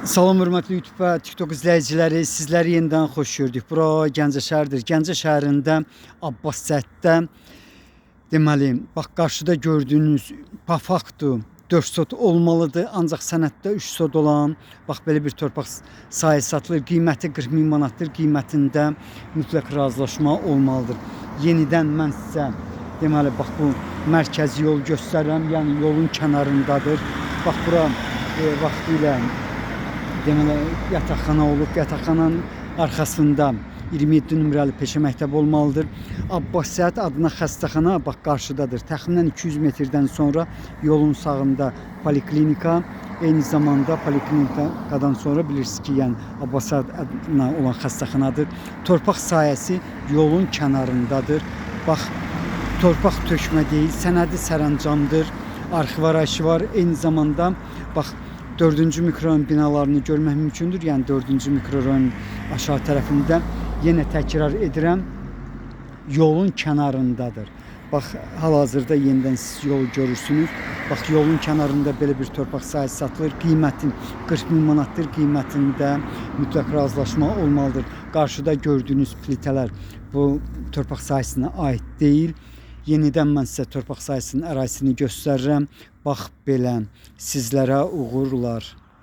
Salam hörmətli YouTube və TikTok izləyiciləri, sizləri yenidən xoş gördük. Bura Gəncə şəhəridir. Gəncə şəhərində Abbas-Səddə deməli, bax qarşıda gördüyünüz по факту 4 sot olmalıdır. Ancaq sənəddə 3 sot olan bax belə bir torpaq sahəsi satılır. Qiyməti 40 min manatdır. Qiymətində mütləq razılaşma olmalıdır. Yenidən mən sizə deməli bax bu mərkəzi yol göstərirəm. Yəni yolun kənarındadır. Bax bura vaxtilə deməli yataqxana olub. Yataqxananın arxasında 27 nömrəli peşə məktəbi olmalıdır. Abbas Səhət adına xəstəxana bax qarşıdadır. Təxminən 200 metrdən sonra yolun sağında poliklinika, eyni zamanda poliklinikadan sonra bilirsiniz ki, yəni Abbas Səhət adına olan xəstəxanadır. Torpaq sahəsi yolun kənarındadır. Bax torpaq tökmə deyil, sənədi sərəncamdır. Arxiv arayışı var. Eyni zamanda bax 4-cü mikrorayon binalarını görmək mümkündür. Yəni 4-cü mikrorayonun aşağı tərəfində yenə təkrar edirəm, yolun kənarındadır. Bax hal-hazırda yenidən siz yolu görürsünüz. Bax yolun kənarında belə bir torpaq sahəsi satılır. Qiyməti 40 min manatdır. Qiymətində mütləq razılaşma olmalıdır. Qarşıda gördüyünüz plitələr bu torpaq sahəsinə aid deyil. Yenidən mən sizə torpaq sahəsinin ərazisini göstərirəm. Bax belə. Sizlərə uğurlar.